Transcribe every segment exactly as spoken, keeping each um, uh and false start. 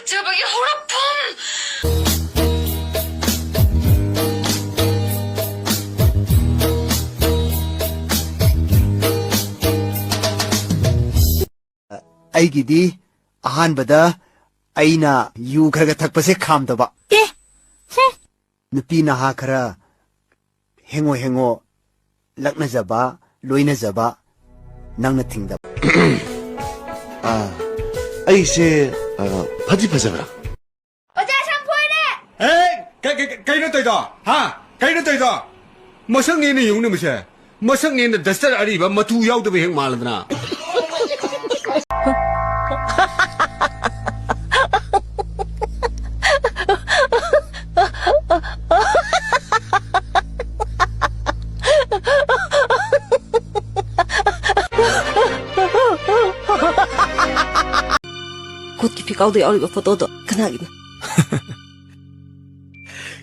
ꯐꯖꯕꯒꯤ ꯍꯧꯔꯛꯐꯝ꯫ ꯑꯩꯒꯤꯗꯤ ꯑꯍꯥꯟꯕꯗ ꯑꯩꯅ ꯌꯨ ꯈꯔ ꯈꯔ ꯊꯛꯄꯁꯦ ꯈꯥꯝꯗꯕ꯫ ꯑꯦ! ꯍꯨꯝ! ꯅꯨꯄꯤ ꯅꯍꯥ ꯈꯔ ꯍꯦꯡꯉꯣ ꯍꯦꯡꯉꯣ ꯂꯛꯅꯖꯕ, ꯂꯣꯏꯅꯖꯕ, ꯅꯪꯅ ꯊꯤꯡꯗꯕ꯫ ꯑꯥ, ꯑꯩꯁꯦ, ꯑꯥ, ꯐꯗꯤ ꯐꯖꯕ꯭ꯔꯥ? ꯑꯣꯖꯥ, ꯁꯝ ꯐꯣꯏꯔꯦ! ꯑꯦ, ꯀ-, ꯀ-, ꯀ-, ꯀꯩꯅꯣ ꯇꯧꯔꯤꯗꯣ? ꯍꯥ? ꯀꯩꯅꯣ ꯇꯧꯔꯤꯗꯣ? ꯃꯁꯛꯅꯦꯅ ꯌꯦꯡꯉꯨꯅꯦ ꯃꯁꯦ꯫ ꯃꯁꯛꯅꯦꯅ duster ꯑꯔꯤꯕ ꯃꯇꯨ ꯌꯥꯎꯗꯕ ꯍꯦꯛ ꯃꯥꯜꯂꯗꯅ꯫ ꯈꯨꯠꯀꯤ ꯐꯤꯀꯥꯎꯗ ꯌꯥꯎꯔꯤꯕ ꯐꯣꯇꯣꯗꯣ ꯀꯅꯥꯒꯤꯅꯣ?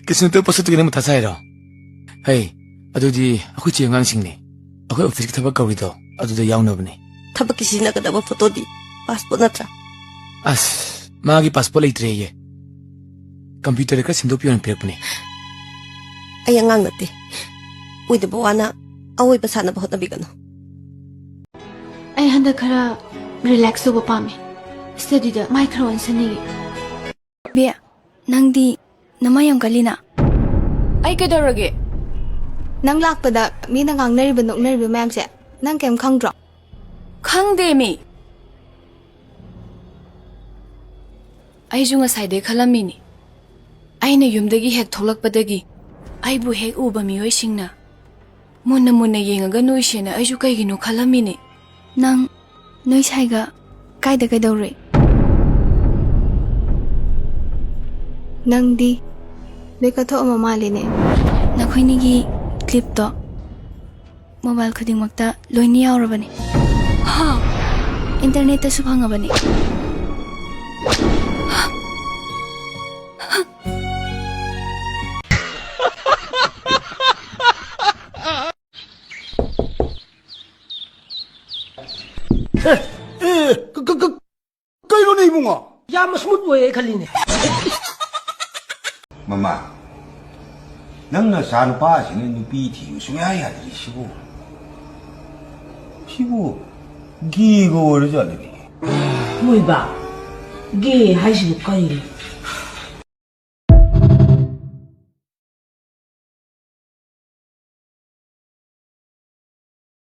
ꯀ꯭ꯔꯤꯁꯅꯇꯣ ꯄꯣꯠꯁꯛꯇꯨꯒꯤ ꯅꯪ ꯃꯊꯥ ꯁꯥꯏꯔꯣ? ꯍꯩ, ꯑꯗꯨꯗꯤ ꯑꯩꯈꯣꯏ ꯆꯦ ꯑꯉꯥꯡꯁꯤꯡꯅꯦ꯫ ꯑꯩꯈꯣꯏ ꯑꯣꯐꯤꯁꯀꯤ ꯊꯕꯛ ꯀꯧꯔꯤꯗꯣ ꯑꯗꯨꯗ ꯌꯥꯎꯅꯕꯅꯦ꯫ ꯊꯕꯛꯀꯤ ꯁꯤꯖꯤꯟꯅꯒꯗꯕ ꯐꯣꯇꯣꯗꯤ ꯄꯥꯁꯄꯣꯔꯠ ꯅꯠꯇ꯭ꯔꯥ? ꯑꯁ, ꯃꯥꯒꯤ ꯄꯥꯁꯄꯣꯔꯠ ꯂꯩꯇ꯭ꯔꯦꯌꯦ꯫ ꯀꯝꯄ꯭ꯌꯨꯇꯔꯗ ꯈꯔ ꯁꯦꯝꯗꯣꯛꯄꯤꯌꯣꯅ ꯄꯤꯔꯛꯄꯅꯦ꯫ ꯑꯩ ꯑꯉꯥꯡ ꯅꯠꯇꯦ꯫ ꯑꯣꯏꯗꯕ ꯋꯥꯅ ꯑꯑꯣꯏꯕ ꯁꯥꯟꯅꯕ ꯍꯣꯠꯅꯕꯤꯒꯅꯨ꯫ ꯑꯩ ꯍꯟꯗꯛ ꯈꯔ relax ꯇꯧꯕ ꯄꯥꯝꯃꯦ꯫ ꯁ꯭ꯇꯗꯤꯗ ꯃꯥꯏ ꯈꯔ ꯑꯣꯟꯁꯟꯅꯤꯡꯉꯤ꯫ ꯕꯦ, ꯅꯪꯗꯤ ꯅꯃꯥꯏ ꯌꯥꯝ ꯀꯜꯂꯤꯅ꯫ ꯑꯩ ꯀꯩꯗꯧꯔꯒꯦ? ꯅꯪ ꯂꯥꯛꯄꯗ ꯃꯤꯅ ꯉꯥꯡꯅꯔꯤꯕ ꯅꯣꯛꯅꯔꯤꯕ ꯃꯌꯥꯝꯁꯦ ꯅꯪ ꯀꯩꯝ ꯈꯪꯗ꯭ꯔꯣ? ꯈꯪꯗꯦꯃꯤ꯫ ꯑꯩꯁꯨ ꯉꯁꯥꯏꯗꯩ ꯈꯜꯂꯝꯃꯤꯅꯤ꯫ ꯑꯩꯅ ꯌꯨꯝꯗꯒꯤ ꯍꯦꯛ ꯊꯣꯛꯂꯛꯄꯗꯒꯤ ꯑꯩꯕꯨ ꯍꯦꯛ ꯎꯕ ꯃꯤꯑꯣꯏꯁꯤꯡꯅ ꯃꯨꯟꯅ ꯃꯨꯟꯅ ꯌꯦꯡꯉꯒ ꯅꯣꯏꯁꯦꯅ ꯑꯩꯁꯨ ꯀꯩꯒꯤꯅꯣ ꯈꯜꯂꯝꯃꯤꯅꯤ꯫ ꯅꯪ ꯅꯣꯏ ꯁꯥꯏꯒ ꯀꯥꯏꯗ ꯀꯩꯗꯧꯔꯨꯏ? ꯅꯪꯗꯤ ꯂꯣꯏ ꯀꯠꯊꯣꯛꯑꯝꯃ ꯃꯥꯜꯂꯦꯅꯦ꯫ ꯅꯈꯣꯏꯅꯤꯒꯤ clipꯇꯣ mobile ꯈꯨꯗꯤꯡꯃꯛꯇ ꯂꯣꯏꯅ ꯌꯥꯎꯔꯕꯅꯤ꯫ ꯍꯥ? Internetꯇꯁꯨ ꯐꯪꯉꯕꯅꯤ꯫ ꯑꯦ, ꯑꯦ, ꯀ-, ꯀ-, ꯀ-, ꯀꯩꯅꯣꯅꯦ ꯏꯕꯨꯡꯉꯣ? ꯌꯥꯝ ꯁ꯭ꯃꯨꯠ ꯑꯣꯏꯌꯦ ꯈꯜꯂꯤꯅꯦ꯫ ꯃꯃꯥ, ꯅꯪ ꯅꯆꯥꯅꯨꯄꯥꯁꯤꯅ ꯅꯨꯄꯤ ꯊꯤꯌꯨ ꯁꯨꯡꯌꯥ ꯌꯥꯗ꯭ꯔꯤꯁꯤꯕꯨ? ꯁꯤꯕꯨ ꯒꯦꯒ ꯑꯣꯏꯔꯖꯥꯠꯂꯅꯦ? ꯃꯣꯏꯕ, ꯒꯦ ꯍꯥꯏꯁꯤꯕꯨ ꯀꯩꯅꯣ?